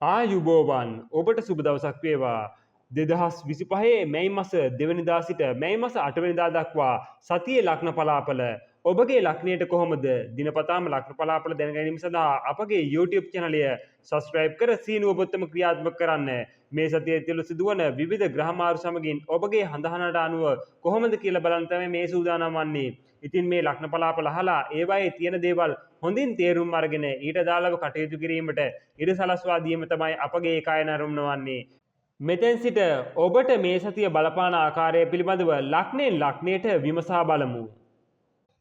ආයුබෝවන්, ඔබට සුබ දවසක් වේවා. 2025 මැයි මස දෙවනිදා සිට මැයි මස අටවැනිදා දක්වා සතියේ ලග්න පලාපල ඔබගේ ලග්නයට කොහොමද? දිනපතාම ලග්න පලාපල දැන ගැනීම සඳහා අපගේ YouTube චැනලය සබස්ක්‍රයිබ් කර සීනුව බොත්තම ක්‍රියාත්මක කරන්න. මේ සතිය තුළ සිදුවන විවිධ ග්‍රහ මාරු සමගින් ඔබගේ හඳහනට අනුව කොහොමද කියලා බලන්න තමයි මේ සූදානම් වන්නේ. ඉතින් මේ ලග්න පලාපල අහලා ඒවායේ තියෙන දේවල් හොඳින් තේරුම් අරගෙන ඊට අදාළව කටයුතු කිරීමට ඉඩ සලස්වා දීම තමයි අපගේ ඒකායන අරමුණ වන්නේ. මෙතෙන් සිට ඔබට මේ සතිය බලපාන ආකාරය පිළිබඳව ලග්නයෙන් ලග්නයට විමසා බලමු.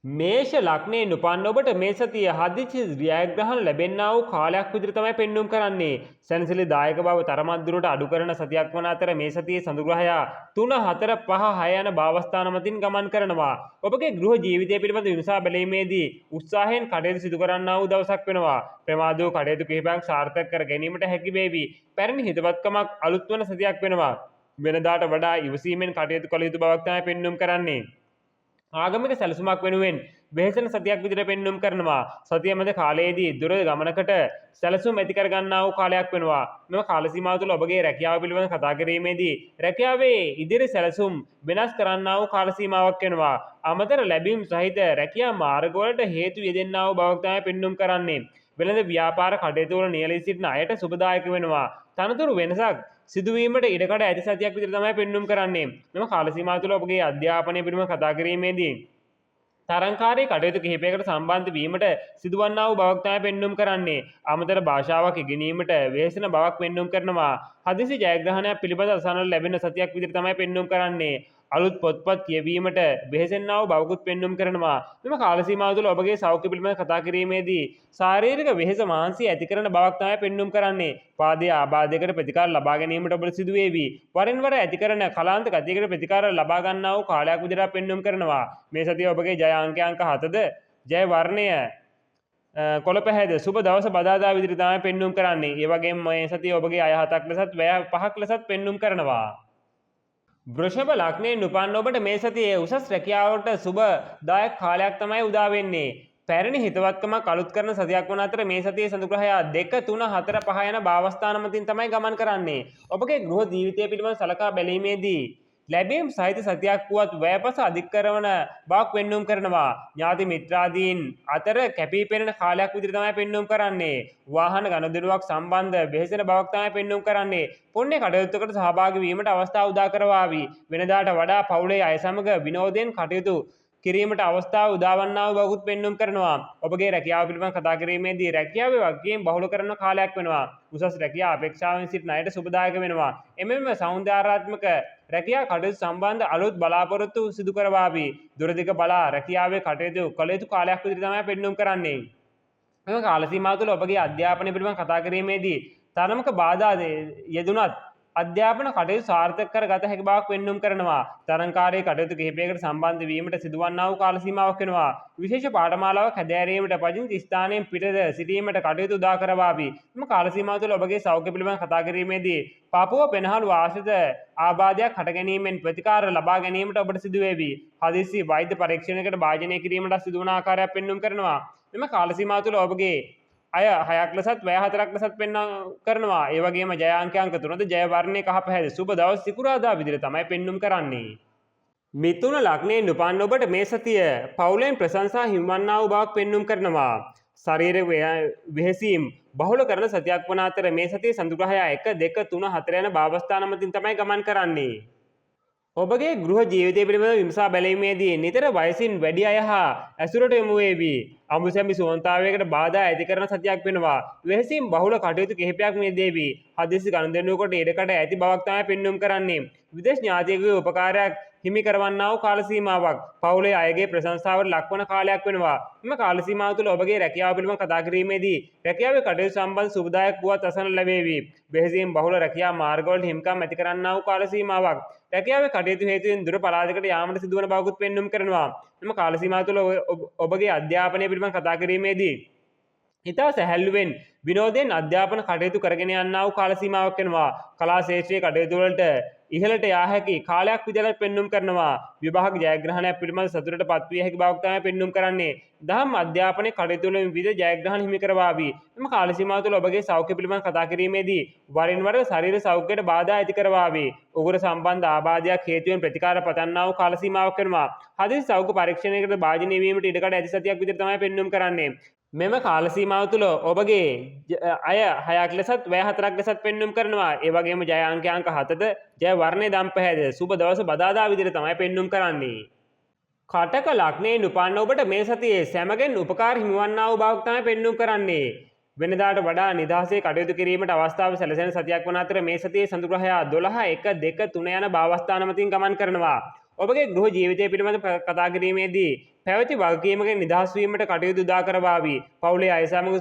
මේෂ ලග්නයෙන් උපන් ඔබට මේ සතිය හදිසි ජයග්‍රහණ ලැබෙන්නා වූ කාලයක් විදිහට තමයි පෙන්නුම් කරන්නේ. සැනසිලි දායක බව තරමක් දුරට අඩු කරන සතියක් වන අතර මේ සතියේ සඳු ග්‍රහයා 3 4 5 6 යන භාවස්ථාන මතින් ගමන් කරනවා. ඔබගේ ගෘහ ජීවිතය පිළිබඳ විමසා බැලීමේදී උත්සාහයෙන් කටයුතු සිදු කරන්නා වූ දවසක් වෙනවා. ප්‍රමාද වූ කටයුතු කිහිපයක් සාර්ථක කර ගැනීමට හැකි වේවි. පැරණි හිතවත්කමක් අලුත් වන සතියක් වෙනවා. වෙනදාට වඩා ඉවසීමෙන් කටයුතු කළ යුතු බවක් තමයි පෙන්නුම් කරන්නේ. ආගමික සැලසුමක් වෙනුවෙන් වෙහෙසෙන සතියක් විදිහට පෙන්නුම් කරනවා. සතිය මැද කාලයේදී දුර ගමනකට සැලසුම් ඇති කර ගන්නා වූ කාලයක් වෙනවා. මෙම කාල සීමාව තුළ ඔබගේ රැකියාව පිළිබඳ කතා කිරීමේදී රැකියාවේ ඉදිරි සැලසුම් වෙනස් කරන්නා වූ කාල සීමාවක් වෙනවා. අමතර ලැබීම් සහිත රැකියා මාර්ගවලට හේතු යෙදෙන්නා වූ බවක් තමයි පෙන්නුම් කරන්නේ. වෙළඳ ව්‍යාපාර කටයුතු වල නියැලී සිටින අයට සුබදායක වෙනවා. තනතුරු වෙනසක් සිදුවීමට ඉඩකඩ ඇති සතියක් විදිහට තමයි පෙන්නුම් කරන්නේ. මෙම කාල සීමාව තුළ ඔබගේ අධ්‍යාපනය පිළිබඳව කතා කිරීමේදී තරංකාරී කටයුතු කිහිපයකට සම්බන්ධ වීමට සිදුවන්නා වූ බවක් තමයි පෙන්නුම් කරන්නේ. අමතර භාෂාවක් ඉගෙනීමට වෙහෙසෙන බවක් පෙන්නුම් කරනවා. හදිසි ජයග්‍රහණයක් පිළිබඳ අසන්නට ලැබෙන සතියක් විදිහට තමයි පෙන්නුම් කරන්නේ. අලුත් පොත්පත් කියවීමට වෙහෙසෙන්නා වූ බවකුත් පෙන්නුම් කරනවා. මෙම කාල සීමාව තුළ ඔබගේ සෞඛ්‍ය පිළිබඳ කතා කිරීමේදී ශාරීරික වෙහෙස මහන්සිය ඇති කරන බවක් තමයි පෙන්නුම් කරන්නේ. පාදයේ ආබාධයකට ප්‍රතිකාර ලබා ගැනීමට ඔබට සිදු වේවි. වරින් වර ඇති කරන කලාන්ත ගතියකට ප්‍රතිකාර ලබා ගන්නා වූ කාලයක් විදිහට පෙන්නුම් කරනවා. මේ සතිය ඔබගේ ජය අංකය අංක 7ද ජය වර්ණය කොළ පැහැද සුබ දවස බදාදා විදිහට තමයි පෙන්නුම් කරන්නේ. ඒ වගේම මේ සතිය ඔබගේ අය 7ක් ලෙසත් වැය 5ක් ලෙසත් පෙන්නුම් කරනවා. වෘෂභ ලග්නයෙන් උපන් ඔබට මේ සතියේ උසස් රැකියාවට සුබදායක කාලයක් තමයි උදා වෙන්නේ. පැරණි හිතවත්කමක් අලුත් කරන සතියක් වන අතර මේ සතියේ සඳු ග්‍රහයා 2 3 4 5 යන භාවස්ථාන මතින් තමයි ගමන් කරන්නේ. ඔබගේ ගෘහ ජීවිතය පිළිබඳ සලකා බැලීමේදී ලැබීම් සහිත සතියක් වුවත් වැයපස අධික කරවන බවක් පෙන්නුම් කරනවා. ඥාති මිත්‍රාදීන් අතර කැපී පෙනෙන කාලයක් විදිහට තමයි පෙන්නුම් කරන්නේ. වාහන ගනුදෙනුවක් සම්බන්ධ වෙහෙසෙන බවක් තමයි පෙන්නුම් කරන්නේ. පුණ්‍ය කටයුත්තකට සහභාගී වීමට අවස්ථාව උදා කරවාවි. වෙනදාට වඩා පවුලේ අය සමග විනෝදයෙන් කටයුතු කිරීමට අවස්ථාව උදාවන්නා වූ බවකුත් පෙන්නුම් කරනවා. ඔබගේ රැකියාව පිළිබඳ කතා කිරීමේදී රැකියාවේ වගකීම් බහුල කරන කාලයක් වෙනවා. උසස් රැකියා අපේක්ෂාවෙන් සිටින අයට සුබදායක වෙනවා. එමෙන්ම සෞන්දර්යාත්මක රැකියා කටයුතු සම්බන්ධ අලුත් බලාපොරොත්තු සිදු කරවාවි. දුරදිග බලා රැකියාවේ කටයුතු කළ යුතු කාලයක් විදිහට තමයි පෙන්නුම් කරන්නේ. මෙම කාල සීමාව තුළ ඔබගේ අධ්‍යාපනය පිළිබඳ කතා කිරීමේදී තරමක බාධා යෙදුනත් අධ්‍යාපන කටයුතු සාර්ථක කර ගත හැකි බවක් පෙන්නුම් කරනවා. තරංකාරී කටයුතු කිහිපයකට සම්බන්ධ වීමට සිදුවන්නා වූ කාල සීමාවක් වෙනවා. විශේෂ පාඨමාලාවක් හැදෑරීමට පදිංචි ස්ථානයෙන් පිටත සිටීමට කටයුතු උදා කරවාවි. මෙම කාල සීමාව තුළ ඔබගේ සෞඛ්‍ය පිළිබඳ කතා කිරීමේදී පපුව පෙනහළු ආශ්‍රිත ආබාධයක් හට ගැනීමෙන් ප්‍රතිකාර ලබා ගැනීමට ඔබට සිදු වේවි. හදිසි වෛද්‍ය පරීක්ෂණයකට භාජනය කිරීමට සිදුවන ආකාරයක් පෙන්නුම් කරනවා. මෙම කාල සීමාව තුළ ඔබගේ අය 6ක් ලෙසත් වැය 4ක් ලෙසත් පෙන්වා කරනවා. ඒ වගේම ජය අංකය අංක 3ද ජය වර්ණය කහ පැහැද සුබ දවස් සිකුරාදා විදිහට තමයි පෙන්නුම් කරන්නේ. මිථුන ලග්නයෙන් උපන් ඔබට මේ සතිය පවුලෙන් ප්‍රශංසා හිමිවන්නා වූ බවක් පෙන්නුම් කරනවා. ශරීර වෙහෙසීම් බහුල කරන සතියක් වන අතර මේ සතියේ සඳු ග්‍රහයා 1 2 3 4 යන භාවස්ථාන මතින් තමයි ගමන් කරන්නේ. ඔබගේ ගෘහ ජීවිතය පිළිබඳව විමසා බැලීමේදී නිතර වයසින් වැඩි අය හා ඇසුරට යොමු වේවි. අඹුසැමි සුවන්තාවයකට බාධා ඇති කරන සතියක් වෙනවා. වෙහසීම් බහුල කටයුතු කිහිපයක් මේ දේවි. හදිසි ගනුදෙනුවකට ඉඩකඩ ඇති බවක් තමයි පෙන්නුම් කරන්නේ. විදේශ ඥාතියෙකුගේ උපකාරයක් හිමි කරවන්නා වූ කාල සීමාවක්. පවුලේ අයගේ ප්‍රශංසාවට ලක්වන කාලයක් වෙනවා. මෙම කාල සීමාව තුළ ඔබගේ රැකියාව පිළිබඳව කතා කිරීමේදී රැකියාවේ කටයුතු සම්බන්ධ සුබදායක වුවත් අසන ලැබේවි. වෙහසීම් බහුල රැකියා මාර්ගවලට හිමිකම් ඇති කරන්නා වූ කාල සීමාවක්. රැකියාවේ කටයුතු හේතුවෙන් දුර පළාතකට යාමට සිදුවන බවකුත් පෙන්නුම් කරනවා. මෙම කාල සීමාව තුළ ඔබගේ අධ්‍යාපනය පිළිබඳව කතා කිරීමේදී ඉතා සැහැල්ලුවෙන් විනෝදයෙන් අධ්‍යාපන කටයුතු කරගෙන යන්නා වූ කාල සීමාවක් වෙනවා. කලා ක්ෂේත්‍රයේ කටයුතු වලට ඉහළට යා හැකි කාලයක් විදිහට පෙන්නුම් කරනවා. විභාග ජයග්‍රහණයක් පිළිබඳ සතුටට පත්විය හැකි බවක් තමයි පෙන්නුම් කරන්නේ. දහම් අධ්‍යාපනයේ කටයුතු වලින් විවිධ ජයග්‍රහණ හිමි කරවාවි. මෙම කාල සීමාව තුළ ඔබගේ සෞඛ්‍ය පිළිබඳ කතා කිරීමේදී වරින් වර ශරීර සෞඛ්‍යයට බාධා ඇති කරවාවි. උගුර සම්බන්ධ ආබාධයක් හේතුවෙන් ප්‍රතිකාර පතන්නා වූ කාල සීමාවක් වෙනවා. හදිසි සෞඛ්‍ය පරීක්ෂණයකට භාජනය වීමට ඉඩකඩ ඇති සතියක් විදිහට තමයි පෙන්නුම් කරන්නේ. මෙම කාල සීමාව තුළ ඔබගේ අය 6ක් ලෙසත් වැය 4ක් ලෙසත් පෙන්නුම් කරනවා. ඒ වගේම ජය අංකය අංක 7ද ජය වර්ණය දම්පැහැද සුබ දවස බදාදා විදිහට තමයි පෙන්නුම් කරන්නේ. කටක ලග්නයෙන් උපන්න ඔබට මේ සතියේ සැමගෙන් උපකාර හිමිවන්නා වූ බවක් තමයි පෙන්නුම් කරන්නේ. වෙනදාට වඩා නිදහසේ කටයුතු කිරීමට අවස්ථාව සැලසෙන සතියක් වන අතර මේ සතියේ සඳු ග්‍රහයා 12 1 2 3 යන භාවස්ථාන මතින් ගමන් කරනවා. ඔබගේ ගෘහ ජීවිතය පිළිබඳ කතා කිරීමේදී පැවති වගකීමකින් නිදහස් වීමට කටයුතු උදා කරවාවි. පවුලේ අය සමග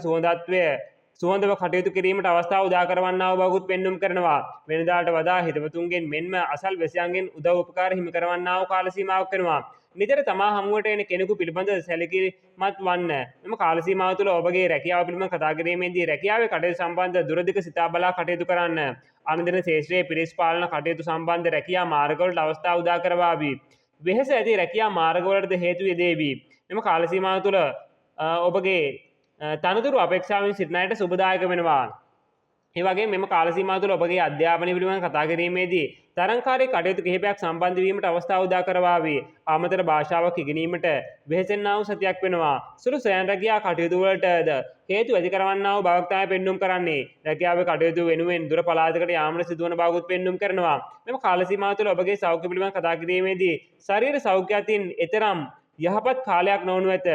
සුහදව කටයුතු කිරීමට අවස්ථාව උදා කරවන්නා වූ බවකුත් පෙන්නුම් කරනවා. වෙනදාට වඩා හිතවතුන්ගෙන් මෙන්ම අසල් වැසියන්ගෙන් උදව් උපකාර හිමි කරවන්නා වූ කාල සීමාවක් වෙනවා. නිතර තමා හමුවට එන කෙනෙකු පිළිබඳ සැලකිලිමත් වන්න. මෙම කාල සීමාව තුළ ඔබගේ රැකියාව පිළිබඳ කතා කිරීමේදී රැකියාවේ කටයුතු සම්බන්ධ දුරදිග සිතා බලා කටයුතු කරන්න. අනදින ශේෂ්ත්‍රයේ පිරිස් පාලන කටයුතු සම්බන්ධ රැකියා මාර්ගවලට අවස්ථාව උදා කරවාවි. වෙහෙස ඇති රැකියා මාර්ගවලටද හේතු යෙදේවි. මෙම කාල සීමාව තුළ ඔබගේ තනතුරු අපේක්ෂාවෙන් සිටින අයට සුබදායක වෙනවා. ඒ වගේම මෙම කාල සීමාව තුළ ඔබගේ අධ්‍යාපනය පිළිබඳ කතා කිරීමේදී තරංකාරී කටයුතු කිහිපයක් සම්බන්ධ වීමට අවස්ථාව උදා කරවාවි. අමතර භාෂාවක් ඉගෙනීමට වෙහෙසෙන්නා වූ සතියක් වෙනවා. සුළු ස්වයං රැකියා කටයුතු වලටද හේතු ඇති කරවන්නා වූ බවක් තමයි පෙන්නුම් කරන්නේ. රැකියාවේ කටයුතු වෙනුවෙන් දුර පළාතකට යාමට සිදුවන බවකුත් පෙන්නුම් කරනවා. මෙම කාල සීමාව තුළ ඔබගේ සෞඛ්‍ය පිළිබඳ කතා කිරීමේදී ශරීර සෞඛ්‍ය අතින් එතරම් යහපත් කාලයක් නොවනු ඇත.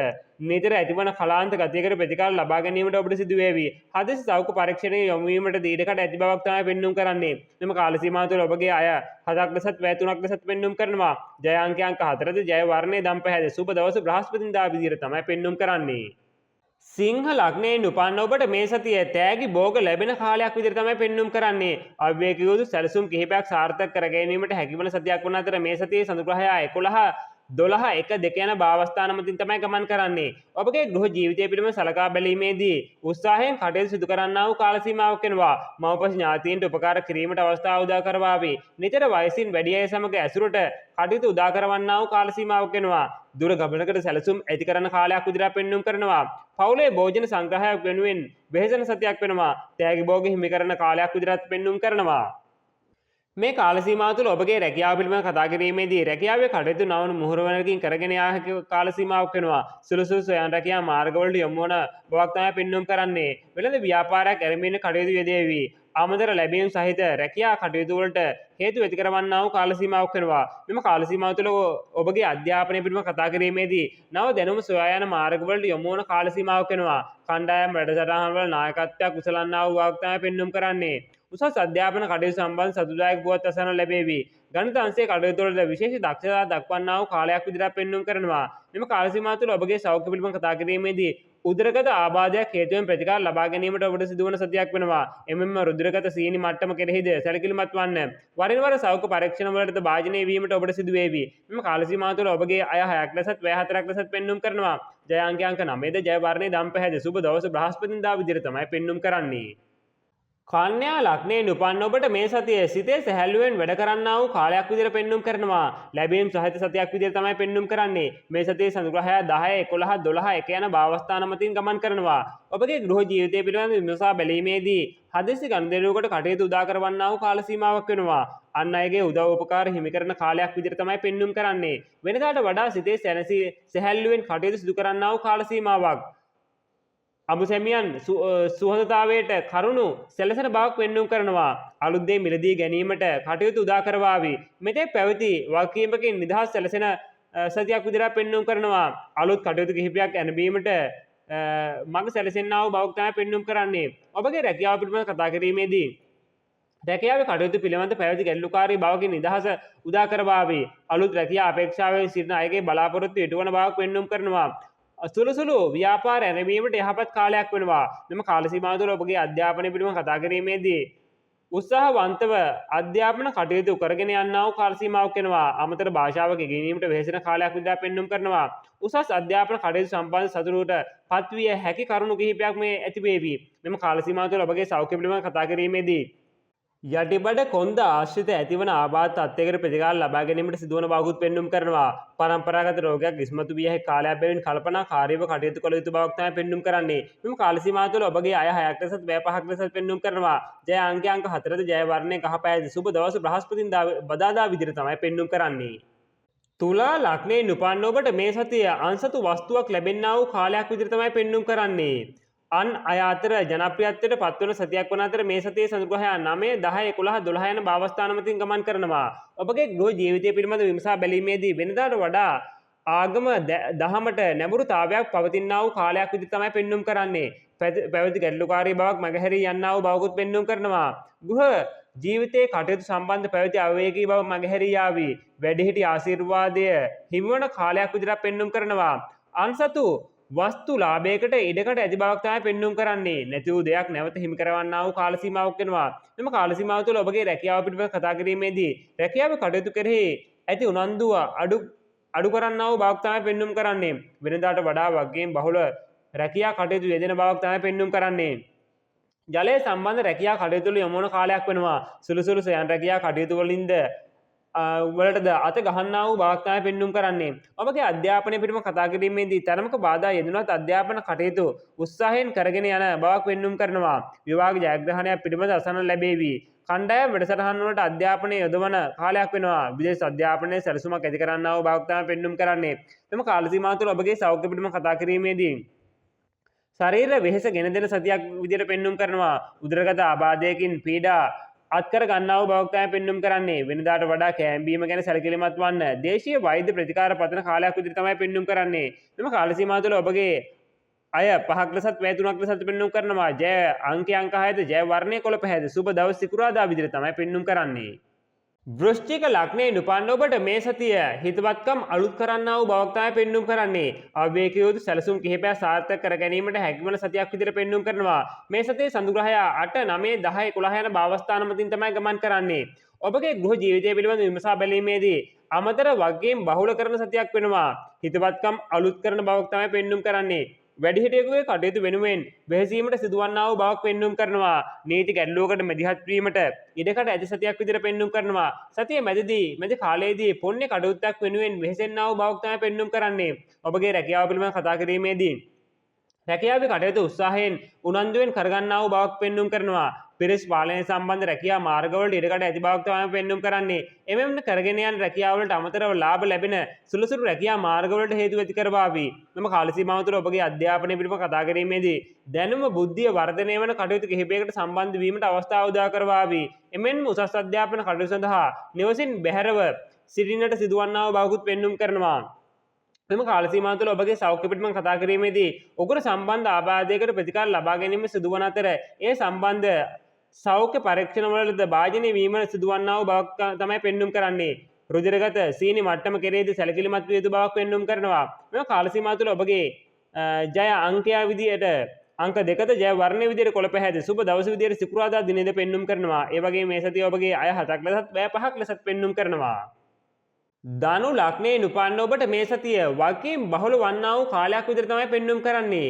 නිතර ඇතිවන කලාන්ත ගතියකට ප්‍රතිකාර ලබා ගැනීමට ඔබට සිදු වේවි. හදිසි සෞඛ්‍ය පරීක්ෂණයේ යොමු වීමට ඊඩකඩ ඇති බවක් තමයි පෙන්නුම් කරන්නේ. මෙම කාල සීමාව තුළ ඔබගේ අය 7ක් ලෙසත් වැය 3ක් ලෙසත් පෙන්නුම් කරනවා. ජය අංකය අංක 4ද ජය වර්ණය දම්පැහැද සුබ දවස බ්‍රහස්පතින්දා විදියට තමයි පෙන්නුම් කරන්නේ. සිංහ ලග්නයෙන් උපන්න ඔබට මේ සතිය තෑගි භෝග ලැබෙන කාලයක් විදිහට තමයි පෙන්නුම් කරන්නේ. අවිවේකී වූ සැලසුම් කිහිපයක් සාර්ථක කර ගැනීමට හැකිවන සතියක් වන අතර මේ සතියේ සඳු ග්‍රහයා 11 12 1 2 යන භාවස්ථාන මතින් තමයි ගමන් කරන්නේ. ඔබගේ ගෘහ ජීවිතය පිළිබඳ සලකා බැලීමේදී උත්සාහයෙන් කටයුතු සිදු කරන්නා වූ කාල සීමාවක් වෙනවා. මව්පස ඥාතීන්ට උපකාර කිරීමට අවස්ථාව උදා කරවාවි. නිතර වයසින් වැඩි අය සමග ඇසුරට කටයුතු උදා කරවන්නා වූ කාල සීමාවක් වෙනවා. දුර ගමනකට සැලසුම් ඇති කරන කාලයක් විදිහට පෙන්නුම් කරනවා. පවුලේ භෝජන සංග්‍රහයක් වෙනුවෙන් වෙහෙසෙන සතියක් වෙනවා. තෑගි භෝග හිමි කරන කාලයක් විදිහට පෙන්නුම් කරනවා. මේ කාල සීමාව තුළ ඔබගේ රැකියාව පිළිබඳ කතා කිරීමේදී රැකියාවේ කටයුතු නවන මුහුණුවරකින් කරගෙන යා හැකි කාල සීමාවක් වෙනවා. සුළුසුළු ස්වයං රැකියා මාර්ගවලට යොමු වන බවක් තමයි පෙන්නුම් කරන්නේ. වෙළඳ ව්‍යාපාරයක් ඇරඹෙන කටයුතු යෙදේවි. අමතර ලැබීම් සහිත රැකියා කටයුතු වලට හේතු ඇති කරවන්නා වූ කාල සීමාවක් වෙනවා. මෙම කාල සීමාව තුළ ඔබගේ අධ්‍යාපනය පිළිබඳ කතා කිරීමේදී නව දැනුම සොයා යන මාර්ගවලට යොමු වන කාල සීමාවක් වෙනවා. කණ්ඩායම් වැඩසටහන් වල නායකත්වයක් උසලන්නා වූ බවක් තමයි පෙන්නුම් කරන්නේ. උසස් අධ්‍යාපන කටයුතු සම්බන්ධ සතුටුදායක පුවත් අසන්න ලැබේවි. ගණිත අංශයේ කටයුතු වලට විශේෂ දක්ෂතා දක්වන්නා වූ කාලයක් විදිහට පෙන්නුම් කරනවා. මෙම කාල සීමාව තුළ ඔබගේ සෞඛ්‍ය පිළිබඳ කතා කිරීමේදී උදරගත ආබාධයක් හේතුවෙන් ප්‍රතිකාර ලබා ගැනීමට ඔබට සිදුවන සතියක් වෙනවා. එමෙන්ම රුධිරගත සීනි මට්ටම කෙරෙහිද සැලකිලිමත් වන්න. වරින් වර සෞඛ්‍ය පරීක්ෂණ වලටද භාජනය වීමට ඔබට සිදු වේවි. මෙම කාල සීමාව තුළ ඔබගේ අය 6ක් ලෙසත් වැය 4ක් ලෙසත් පෙන්නුම් කරනවා. ජය අංකය අංක 9ද ජය වර්ණය දම්පැහැද සුබ දවස බ්‍රහස්පතින්දා විදිහට තමයි පෙන්නුම් කරන්නේ. කන්‍යා ලග්නයෙන් උපන්න ඔබට මේ සතියේ සිතේ සැහැල්ලුවෙන් වැඩ කරන්නා වූ කාලයක් විදිහට පෙන්නුම් කරනවා. ලැබීම් සහිත සතියක් විදිහට තමයි පෙන්නුම් කරන්නේ. මේ සතියේ සඳු ග්‍රහයා 10 11 12 1 යන භාවස්ථාන මතින් ගමන් කරනවා. ඔබගේ ගෘහ ජීවිතය පිළිබඳ විමසා බැලීමේදී හදිසි ගනුදෙනුවකට කටයුතු උදා කරවන්නා වූ කාල සීමාවක් වෙනවා. අන් අයගේ උදව් උපකාර හිමි කරන කාලයක් විදිහට තමයි පෙන්නුම් කරන්නේ. වෙනදාට වඩා සිතේ සැනසී සැහැල්ලුවෙන් කටයුතු සිදු කරන්නා වූ කාල සීමාවක්. අමුසැමියන් සුහදතාවයට කරුණු සැලසෙන බවක් පෙන්නුම් කරනවා. අලුත් දේ මිලදී ගැනීමට කටයුතු උදා කරවාවි. මෙතෙක් පැවති වගකීමකින් නිදහස් සැලසෙන සතියක් විදිහට පෙන්නුම් කරනවා. අලුත් කටයුතු කිහිපයක් ඇරඹීමට මඟ සැලසෙන්නා වූ බවක් තමයි පෙන්නුම් කරන්නේ. ඔබගේ රැකියාව පිළිබඳ කතා කිරීමේදී රැකියාවේ කටයුතු පිළිබඳ පැවති ගැටලුකාරී බවකින් නිදහස උදා කරවාවි. අලුත් රැකියා අපේක්ෂාවෙන් සිටින අයගේ බලාපොරොත්තු ඉටුවන බවක් පෙන්නුම් කරනවා. සුළු සුළු ව්‍යාපාර ඇරඹීමට යහපත් කාලයක් වෙනවා. මෙම කාල සීමාව තුළ ඔබගේ අධ්‍යාපනය පිළිබඳ කතා කිරීමේදී උත්සාහවන්තව අධ්‍යාපන කටයුතු කරගෙන යන්නා වූ කාල සීමාවක් වෙනවා. අමතර භාෂාවක ඉගෙනීමට වෙහෙසෙන කාලයක් විදිහට පෙන්නුම් කරනවා. උසස් අධ්‍යාපන කටයුතු සම්බන්ධ සතුටුවට පත්විය හැකි කරුණු කිහිපයක් මේ ඇති වේවි. මෙම කාල සීමාව තුළ ඔබගේ සෞඛ්‍ය පිළිබඳව කතා කිරීමේදී යටිබඩ කොන්ද ආශ්‍රිත ඇතිවන ආබාධ තත්ත්වයකට ප්‍රතිකාර ලබා ගැනීමට සිදුවන බවකුත් පෙන්නුම් කරනවා. පරම්පරාගත රෝගයක් ඉස්මතු විය හැකි කාලයක් බැවින් කල්පනාකාරීව කටයුතු කළ යුතු බවක් තමයි පෙන්නුම් කරන්නේ. මෙම කාල සීමාව තුළ ඔබගේ අය 6ක් ලෙසත් වැය 5ක් ලෙසත් පෙන්නුම් කරනවා. ජය අංකය අංක 4ද ජය වර්ණය කහ පෑද සුබ දවස බ්‍රහස්පතින්දා බදාදා විදිහට තමයි පෙන්නුම් කරන්නේ. තුලා ලග්නයේ උපන් ඔබට මේ සතිය අන්සතු වස්තුවක් ලැබෙන්නා වූ කාලයක් විදිහට තමයි පෙන්නුම් කරන්නේ. අන් අය අතර ජනප්‍රියත්වයට පත්වන සතියක් වන අතර මේ සතියේ සඳුග්‍රහයා 9, 10, 11, 12 යන භාවස්ථාන මතින් ගමන් කරනවා. ඔබගේ ගෘහ ජීවිතය පිළිබඳ විමසා බැලීමේදී වෙනදාට වඩා ආගම දහමට නැඹුරුතාවයක් පවතිනා වූ කාලයක් විදිහට තමයි පෙන්නුම් කරන්නේ. පැවති ගැටලුකාරී බවක් මගහැරී යන්නා වූ බවකුත් පෙන්නුම් කරනවා. ගෘහ ජීවිතයේ කටයුතු සම්බන්ධ පැවති අවේගී බව මගහැරී යාවි. වැඩිහිටි ආශිර්වාදය හිමිවන කාලයක් විදිහට පෙන්නුම් කරනවා. අන්සතු වස්තු ලාභයකට ඉඩකට ඇති බවක් තමයි පෙන්නුම් කරන්නේ. නැති වූ දෙයක් නැවත හිමි කරවන්නා වූ කාල සීමාවක් වෙනවා. මෙම කාල සීමාව තුළ ඔබගේ රැකියාව පිළිබඳව කතා කිරීමේදී රැකියාව කටයුතු කෙරෙහි ඇති උනන්දුව අඩු කරන්නා වූ බවක් තමයි පෙන්නුම් කරන්නේ. වෙනදාට වඩා වගකීම් බහුල රැකියා කටයුතු යෙදෙන බවක් තමයි පෙන්නුම් කරන්නේ. ජලය සම්බන්ධ රැකියා කටයුතු වල යොමු වන කාලයක් වෙනවා. සුළු සුළු සයන් රැකියා කටයුතු වලටද අත ගහන්නා වූ බවක් තමයි පෙන්නුම් කරන්නේ. ඔබගේ අධ්‍යාපනය පිළිබඳව කතා කිරීමේදී තරමක බාධා යෙදුනත් අධ්‍යාපන කටයුතු උත්සාහයෙන් කරගෙන යන බවක් පෙන්නුම් කරනවා. විභාග ජයග්‍රහණයක් පිළිබඳ අසන්න ලැබේවි. කණ්ඩායම් වැඩසටහන් වලට අධ්‍යාපනය යොදවන කාලයක් වෙනවා. විදේශ අධ්‍යාපනයේ සැලසුමක් ඇති කරන්නා වූ බවක් තමයි පෙන්නුම් කරන්නේ. මෙම කාල සීමාව තුළ ඔබගේ සෞඛ්‍ය පිළිබඳව කතා කිරීමේදී ශරීර වෙහෙස ගෙන දෙන සතියක් විදිහට පෙන්නුම් කරනවා. උදරගත ආබාධයකින් පීඩා අත්කර ගන්නා වූ බවක් තමයි පෙන්නුම් කරන්නේ. වෙනදාට වඩා කෑම බීම ගැන සැලකිලිමත් වන්න. දේශීය වෛද්‍ය ප්‍රතිකාර පතන කාලයක් විදිහට තමයි පෙන්නුම් කරන්නේ. මෙම කාල සීමාව තුළ ඔබගේ අය 5ක් ලෙසත් වැය 3ක් ලෙසත් පෙන්නුම් කරනවා. ජය අංකය අංක 6ද ජය වර්ණය කොළ පැහැද සුබ දවස් සිකුරාදා විදිහට තමයි පෙන්නුම් කරන්නේ. වෘශ්චික ලග්නයේ උපන් ඔබට මේ සතිය හිතවත්කම් අලුත් කරන්නා වූ බවක් තමයි පෙන්නුම් කරන්නේ. අවිවේකී යුතු සැලසුම් කිහිපයක් සාර්ථක කර ගැනීමට හැකිවන සතියක් විදිහට පෙන්නුම් කරනවා. මේ සතියේ සඳුග්‍රහයා 8, 9, 10, 11 යන භාවස්ථාන මතින් තමයි ගමන් කරන්නේ. ඔබගේ ගෘහ ජීවිතය පිළිබඳ විමසා බැලීමේදී අමතර වගකීම් බහුල කරන සතියක් වෙනවා. හිතවත්කම් අලුත් කරන බවක් තමයි පෙන්නුම් කරන්නේ. වැඩිහිටියෙකුගේ කටයුතු වෙනුවෙන් වෙහෙසීමට සිදුවන්නා වූ බවක් පෙන්නුම් කරනවා. නීති ගැටලුවකට මැදිහත් වීමට ඉඩකඩ ඇති සතියක් විදිහට පෙන්නුම් කරනවා. සතිය මැද කාලයේදී පුණ්‍ය කටයුත්තක් වෙනුවෙන් වෙහෙසෙන්නා වූ බවක් තමයි පෙන්නුම් කරන්නේ. ඔබගේ රැකියාව පිළිබඳව කතා කිරීමේදී රැකියාවේ කටයුතු උත්සාහයෙන් උනන්දුවෙන් කරගන්නා වූ බවක් පෙන්නුම් කරනවා. පිරිස් පාලනය සම්බන්ධ රැකියා මාර්ගවලට ඉඩකඩ ඇති බවක් තමයි පෙන්නුම් කරන්නේ. එමෙන්ම කරගෙන යන රැකියාවලට අමතරව ලාභ ලැබෙන සුළුසුළු රැකියා මාර්ගවලට හේතු ඇති කරවාවි. මෙම කාල සීමාව තුළ ඔබගේ අධ්‍යාපනය පිළිබඳව කතා කිරීමේදී දැනුම බුද්ධිය වර්ධනය වන කටයුතු කිහිපයකට සම්බන්ධ වීමට අවස්ථාව උදා කරවාවි. එමෙන්ම උසස් අධ්‍යාපන කටයුතු සඳහා නිවසින් බැහැරව සිටින්නට සිදුවන්නා වූ බවකුත් පෙන්නුම් කරනවා. මෙම කාල සීමාව තුළ ඔබගේ සෞඛ්‍ය පිළිබඳව කතා කිරීමේදී උගුර සම්බන්ධ ආබාධයකට ප්‍රතිකාර ලබා ගැනීම සිදුවන අතර ඒ සම්බන්ධ සෞඛ්‍ය පරීක්ෂණවලද භාජනය වීම සිදුවන්නා වූ බවක් තමයි පෙන්නුම් කරන්නේ. රුධිරගත සීනි මට්ටම කෙරෙහිද සැලකිලිමත් විය යුතු බවක් පෙන්නුම් කරනවා. මෙම කාල සීමාව තුළ ඔබගේ ජය අංකය විදියට අංක 2ද ජය වර්ණය විදියට කොළ පැහැද සුබ දවස විදියට සිකුරාදා දිනේද පෙන්නුම් කරනවා. ඒ වගේම මේ සතිය ඔබගේ අය 7ක් ලෙසත් වැය 5ක් ලෙසත් පෙන්නුම් කරනවා. ධනු ලග්නයේ උපන් ඔබට මේ සතිය වගකීම් බහුල වන්නා වූ කාලයක් විදියට තමයි පෙන්නුම් කරන්නේ.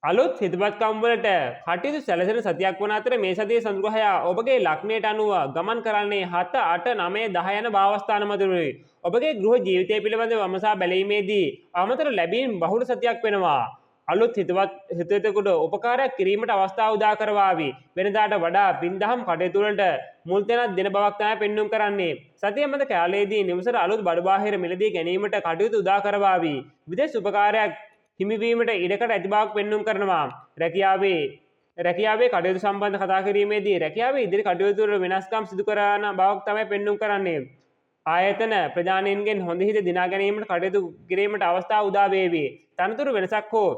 අලුත් හිතවත්කම් වලට කටයුතු සැලසෙන සතියක් වන අතර මේ සතියේ සඳුග්‍රහයා ඔබගේ ලග්නයට අනුව ගමන් කරන්නේ 7, 8, 9, 10 යන භාවස්ථාන මතුරුයි. ඔබගේ ගෘහ ජීවිතය පිළිබඳව විමසා බැලීමේදී අමතර ලැබීම් බහුල සතියක් වෙනවා. අලුත් හිතවතෙකුට උපකාරයක් කිරීමට අවස්ථාව උදා කරවාවි. වෙනදාට වඩා පින්දහම් කටයුතු වලට මුල් තැනක් දෙන බවක් තමයි පෙන්නුම් කරන්නේ. සතිය මැද කාලයේදී නිවසට අලුත් බඩු බාහිර මිලදී ගැනීමට කටයුතු උදා කරවාවි. විදේශ උපකාරයක් හිමිවීමට ඉඩකඩ ඇති බවක් පෙන්නුම් කරනවා. රැකියාවේ කටයුතු සම්බන්ධ කතා කිරීමේදී රැකියාවේ ඉදිරි කටයුතු වල වෙනස්කම් සිදු කරන බවක් තමයි පෙන්නුම් කරන්නේ. ආයතන ප්‍රධානීන්ගෙන් හොඳ හිත දිනා ගැනීමට කටයුතු කිරීමට අවස්ථාව උදා වේවි. තනතුරු වෙනසක් හෝ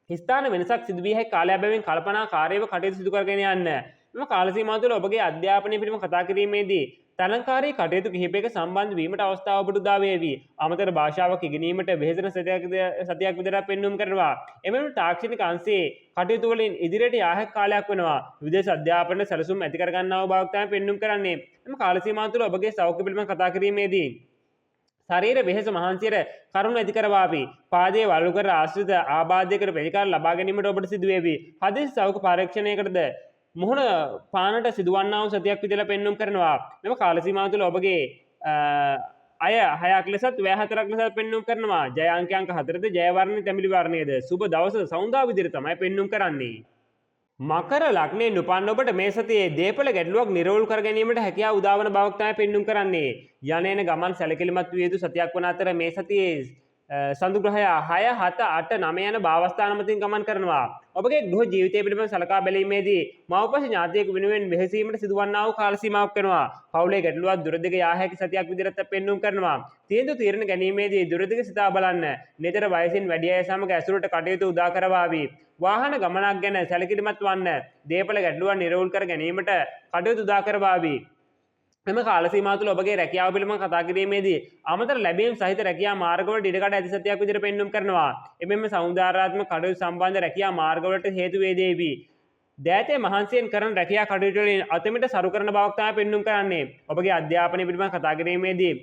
ස්ථාන වෙනසක් සිදු විය හැකි කාලයක් බැවින් කල්පනාකාරීව කටයුතු සිදු කරගෙන යන්න. මෙම කාල සීමාව තුළ ඔබගේ අධ්‍යාපනය පිළිබඳව කතා කිරීමේදී තරඟකාරී කටයුතු කිහිපයක සම්බන්ධ වීමට අවස්ථාව ඔබට උදා වේවි. අමතර භාෂාවක් ඉගෙනීමට වෙහෙසෙන සතියක් සතියක් විතර පෙන්නුම් කරනවා. එමෙන්ම තාක්ෂණික අංශයේ කටයුතු වලින් ඉදිරියට යා හැකි කාලයක් වෙනවා. විදේශ අධ්‍යාපන සැලසුම් ඇති කර ගන්නා වූ බවක් තමයි පෙන්නුම් කරන්නේ. එම කාල සීමාව තුළ ඔබගේ සෞඛ්‍ය පිළිබඳ කතා කිරීමේදී ශරීර වෙහෙස මහන්සියට කරුණු ඇති කරවාවි. පාදයේ වළලු කර ආශ්‍රිත ආබාධයකට ප්‍රතිකාර ලබා ගැනීමට ඔබට සිදු වේවි. හදිසි සෞඛ්‍ය පරීක්ෂණයකටද මුහුණ පානට සිදුවන්නා වූ සතියක් විදිහට පෙන්නුම් කරනවා. මෙම කාල සීමාව තුළ ඔබගේ අය 6ක් ලෙසත් වැය 4ක් ලෙසත් පෙන්නුම් කරනවා. ජය අංක අංක 4ද, ජය වර්ණය තැඹිලි වර්ණයද, සුබ දවස සෞන්දා විදිහට තමයි පෙන්නුම් කරන්නේ. මකර ලග්නයෙන් උපන් ඔබට මේ සතියේ දේපළ ගැටලුවක් නිරවුල් කර ගැනීමට හැකියාව උදාවන බවක් තමයි පෙන්නුම් කරන්නේ. යන එන ගමන් සැලකිලිමත් විය යුතු සතියක් වන අතර මේ සතියේ සඳු ග්‍රහය 6, 7, 8, 9 යන භාවස්ථාන මතින් ගමන් කරනවා. ඔබගේ ගෘහ ජීවිතය පිළිබඳ සලකා බැලීමේදී මව්පස ඥාතියෙකු වෙනුවෙන් වෙහෙසීමට සිදුවන්නා වූ කාල සීමාවක් වෙනවා. පවුලේ ගැටලුවක් දුර දිග යා හැකි සතියක් විදිහට පෙන්නුම් කරනවා. තීන්දුව තීරණ ගැනීමේදී දුර දිග සිතා බලන්න. නිතර වයසින් වැඩි අය සමග ඇසුරට කටයුතු උදා කරවාවි. වාහන ගමනක් ගැන සැලකිලිමත් වන්න. දේපළ ගැටලුවක් නිරවුල් කර ගැනීමට කටයුතු උදා කරවාවි. මෙම කාල සීමාව තුළ ඔබගේ රැකියාව පිළිබඳව කතා කිරීමේදී අමතර ලැබීම් සහිත රැකියා මාර්ගවලට ඉඩකඩ ඇති සතියක් විදිහට පෙන්නුම් කරනවා. එමෙන්ම සෞන්දර්යාත්මක කටයුතු සම්බන්ධ රැකියා මාර්ගවලට හේතු වේදේවි. දෑතේ මහන්සියෙන් කරන රැකියා කටයුතු වලින් අතමිට සරු කරන බවක් තමයි පෙන්නුම් කරන්නේ. ඔබගේ අධ්‍යාපනය පිළිබඳව කතා කිරීමේදී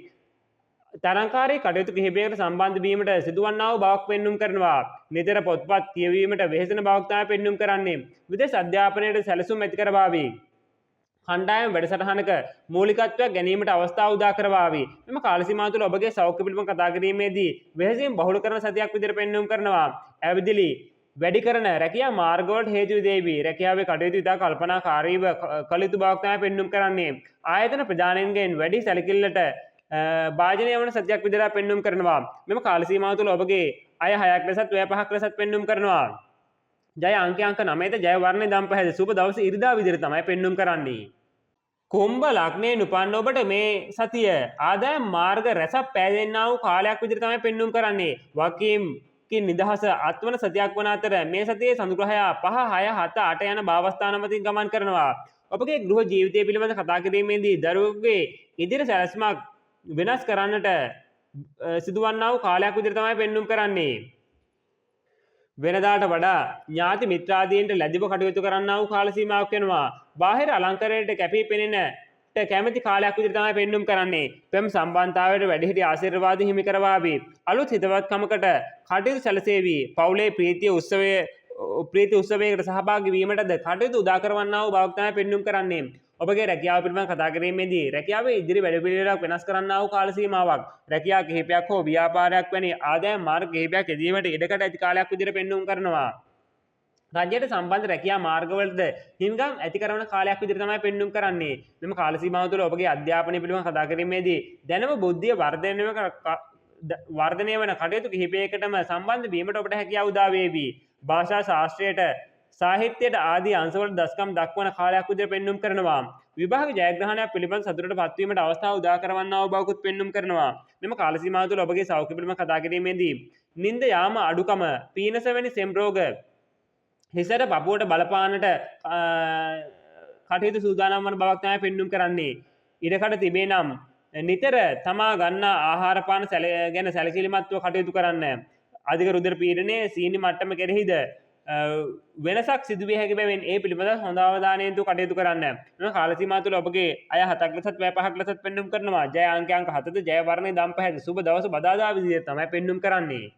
තරංකාරී කටයුතු කිහිපයකට සම්බන්ධ වීමට සිදුවන්නා වූ බවක් පෙන්නුම් කරනවා. නිතර පොත්පත් කියවීමට වෙහෙසෙන බවක් තමයි පෙන්නුම් කරන්නේ. විදේශ අධ්‍යාපනයට සැලසුම් ඇති කරවාවි. කණ්ඩායම් වැඩසටහනක මූලිකත්වයක් ගැනීමට අවස්ථාව උදා කරවාවි. මෙම කාල සීමාව තුළ ඔබගේ සෞඛ්‍ය පිළිබඳ කතා කිරීමේදී වෙහෙසීම් බහුල කරන සතියක් විදිහට පෙන්නුම් කරනවා. ඇවිදිලි වැඩි කරන රැකියා මාර්ගවලට හේතු වේවි. රැකියාවේ කටයුතු ඉතා කල්පනාකාරීව කළ යුතු බවක් තමයි පෙන්නුම් කරන්නේ. ආයතන ප්‍රධානීන්ගෙන් වැඩි සැලකිල්ලට භාජනය වන සතියක් විදිහට පෙන්නුම් කරනවා. මෙම කාල සීමාව තුළ ඔබගේ අය 6ක් ලෙසත් වැය 5ක් ලෙසත් පෙන්නුම් කරනවා. ජය අංක අංක 9ද, ජය වර්ණය දම් පැහැද, සුබ දවස ඉරිදා විදිහට තමයි පෙන්නුම් කරන්නේ. කුම්භ ලග්නයෙන් උපන් ඔබට මේ සතිය ආදායම් මාර්ග රැසක් පෑදෙන්නා වූ කාලයක් විදිහට තමයි පෙන්නුම් කරන්නේ. වකීම්කින් නිදහස අත්වන සතියක් වන අතර මේ සතියේ සඳු ග්‍රහයා 5, 6, 7, 8 යන භාවස්ථාන මතින් ගමන් කරනවා. ඔබගේ ගෘහ ජීවිතය පිළිබඳ කතා කිරීමේදී දරුවෙකුගේ ඉදිරි සැලැස්මක් වෙනස් කරන්නට සිදුවන්නා වූ කාලයක් විදිහට තමයි පෙන්නුම් කරන්නේ. වෙනදාට වඩා ඥාති මිත්‍රාදීන්ට ලැබිව කටයුතු කරන්නා වූ කාල සීමාවක් වෙනවා. බාහිර අලංකරණයට කැපී පෙනෙනට කැමැති කාලයක් විදිහට තමයි පෙන්නුම් කරන්නේ. ප්‍රේම සම්බන්ධතාවයට වැඩිහිටි ආශිර්වාද හිමි කරවාවි. අලුත් හිතවත්කමකට කටයුතු සැලසේවි. පවුලේ ප්‍රීති උත්සවයකට සහභාගී වීමටද කටයුතු උදා කරවන්නා වූ බවක් තමයි පෙන්නුම් කරන්නේ. ඔබගේ රැකියාව පිළිබඳව කතා කිරීමේදී රැකියාවේ ඉදිරි වැඩපිළිවෙලක් වෙනස් කරන්නා වූ කාල සීමාවක්, රැකියා කිහිපයක් හෝ ව්‍යාපාරයක් වැනි ආදායම් මාර්ග කිහිපයක් යෙදීමට ඉඩකඩ ඇති කාලයක් විදිහට පෙන්නුම් කරනවා. රජයට සම්බන්ධ රැකියා මාර්ගවලද හිමිකම් ඇති කරන කාලයක් විදිහට තමයි පෙන්නුම් කරන්නේ. මෙම කාල සීමාව තුළ ඔබගේ අධ්‍යාපනය පිළිබඳව කතා කිරීමේදී දැනුම බුද්ධිය වර්ධනය වන කටයුතු කිහිපයකටම සම්බන්ධ වීමට ඔබට හැකියාව උදා වේවි. භාෂා ශාස්ත්‍රයට, සාහිත්‍යයට ආදී අංශවලට දස්කම් දක්වන කාලයක් විදිහට පෙන්නුම් කරනවා. විභාග ජයග්‍රහණයක් පිළිබඳ සතුටට පත්වීමට අවස්ථාව උදා කරවන්නා වූ බවකුත් පෙන්නුම් කරනවා. මෙම කාල සීමාව තුළ ඔබගේ සෞඛ්‍ය පිළිබඳ කතා කිරීමේදී නිින්ද යාම අඩුකම, පීනස වැනි සෙම් රෝග හිසට පපුවට බලපානට කටයුතු සූදානම් වන බවක් තමයි පෙන්නුම් කරන්නේ. ඉඩකඩ තිබේ නම් නිතර තමා ගන්නා ආහාර පාන ගැන සැලකිලිමත්ව කටයුතු කරන්න. අධික රුධිර පීඩනය, සීනි මට්ටම කෙරෙහිද වෙනසක් සිදුවිය හැකි බැවින් ඒ පිළිබඳව හොඳ අවධානයෙන් යුතුව කටයුතු කරන්න. මෙම කාල සීමාව තුළ ඔබගේ අය 7ක් ලෙසත් වැය 5ක් ලෙසත් පෙන්නුම් කරනවා. ජය අංක අංක 7ද, ජය වර්ණය දම් පැහැද, සුබ දවස බදාදා විදිහට තමයි පෙන්නුම් කරන්නේ.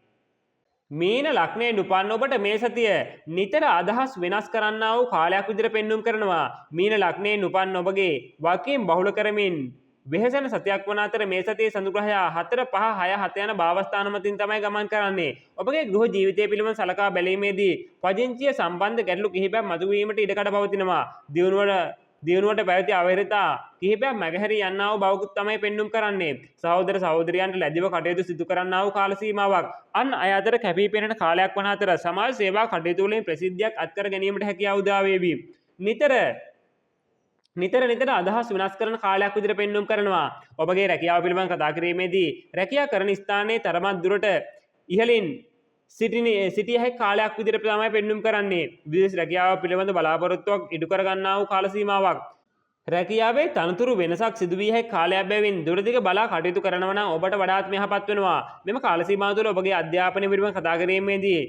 මීන ලග්නයෙන් උපන් ඔබට මේ සතිය නිතර අදහස් වෙනස් කරන්නා වූ කාලයක් විදිහට පෙන්නුම් කරනවා. මීන ලග්නයෙන් උපන් ඔබගේ වකීම් බහුල කරමින් වෙහෙසෙන සතියක් වන අතර මේ සතියේ සඳු ග්‍රහයා 4, 5, 6, 7 යන භාවස්ථාන මතින් තමයි ගමන් කරන්නේ. ඔබගේ ගෘහ ජීවිතය පිළිබඳ සලකා බැලීමේදී පදිංචිය සම්බන්ධ ගැටලු කිහිපයක් මතුවීමට ඉඩකඩ පවතිනවා. දියුණුවට පැවති අවහිරතා කිහිපයක් මැගහැරී යන්නා වූ බවකුත් තමයි පෙන්නුම් කරන්නේ. සහෝදර සහෝදරියන්ට ලැබිව කටයුතු සිදු කරන්නා වූ කාල සීමාවක්. අන් අය අතර කැපී පෙනෙන කාලයක් වන අතර සමාජ සේවා කටයුතු වලින් ප්‍රසිද්ධියක් අත්කර ගැනීමට හැකියාව උදා වේවි. නිතර නිතර නිතර අදහස් වෙනස් කරන කාලයක් විදිහට පෙන්නුම් කරනවා. ඔබගේ රැකියාව පිළිබඳ කතා කිරීමේදී රැකියා කරන ස්ථානයේ තරමක් දුරට ඉහළින් සිටිය හැකි කාලයක් විදිහට තමයි පෙන්නුම් කරන්නේ. විදේශ රැකියාව පිළිබඳ බලාපොරොත්තුවක් ඉටු කර ගන්නා වූ කාල සීමාවක්. රැකියාවේ තනතුරු වෙනසක් සිදු විය හැකි කාලයක් බැවින් දුරදිග බලා කටයුතු කරනවා නම් ඔබට වඩාත්ම යහපත් වෙනවා. මෙම කාල සීමාව තුළ ඔබගේ අධ්‍යාපනය පිළිබඳ කතා කිරීමේදී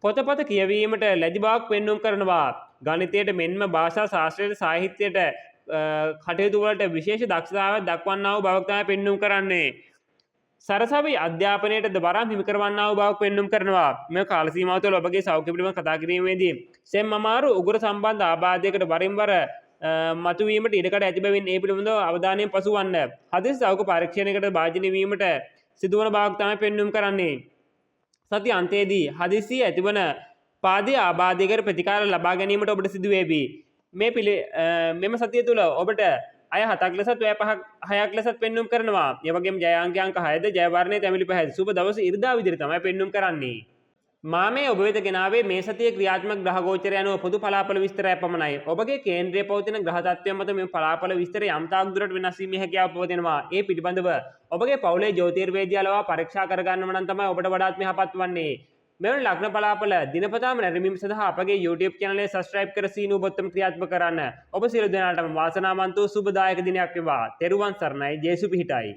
පොතපත කියවීමට ලැබි බවක් පෙන්නුම් කරනවා. ගණිතයට මෙන්ම භාෂා ශාස්ත්‍රයට, සාහිත්‍යයට කටයුතු වලට විශේෂ දක්ෂතාවක් දක්වන්නා වූ බවක් තමයි පෙන්නුම් කරන්නේ. සරසවි අධ්‍යාපනයටද වරම් හිමි කරවන්නා වූ බවක් පෙන්නුම් කරනවා. මෙම කාල සීමාව තුළ ඔබගේ සෞඛ්‍ය පිළිබඳ කතා කිරීමේදී සෙම් අමාරු උගුර සම්බන්ධ ආබාධයකට වරින් වර මතුවීමට ඉඩකඩ ඇති බැවින් ඒ පිළිබඳව අවධානයෙන් පසුවන්න. හදිසි සෞඛ්‍ය පරීක්ෂණයකට භාජනය වීමට සිදුවන බවක් තමයි පෙන්නුම් කරන්නේ. සති අන්තයේදී හදිසියේ ඇතිවන පාදයේ ආබාධයකට ප්‍රතිකාර ලබා ගැනීමට ඔබට සිදු වේවි. මෙම සතිය තුළ ඔබට අය 7ක් ලෙසත් වැය 5ක් 6ක් ලෙසත් පෙන්නුම් කරනවා. ඒ වගේම ජය අංකය අංක 6ද, ජය වර්ණය තැමිලි පැහැද. සුබ දවස ඉරිදා විදිහට තමයි පෙන්නුම් කරන්නේ. මා මේ ඔබ වෙත ගෙනාවේ මේ සතියේ ක්‍රියාත්මක ග්‍රහ ගෝචරය අනුව පොදු පලාපල විස්තරය පමණයි. ඔබගේ කේන්ද්‍රයේ පවතින ග්‍රහ තත්ත්වයන් මත මේ පලාපල විස්තර යම් තාක් දුරට වෙනස් වීමේ හැකියාව පවතිනවා. ඒ පිළිබඳව ඔබගේ පවුලේ ජ්‍යොතිර්වේදියා ලවා පරීක්ෂා කරගන්නව නම් තමයි ඔබට වඩාත්ම යහපත් වන්නේ. මෙවැනි ලග්න පලාපල දිනපතාම නැරඹීම සඳහා අපගේ YouTube චැනලය සබ්ස්ක්‍රයිබ් කර සීනුව බොත්තම ක්‍රියාත්මක කරන්න. ඔබ සියලු දෙනාටම වාසනාවන්ත වූ සුබදායක දිනයක් වේවා. තෙරුවන් සරණයි. ජේසු පිහිටයි.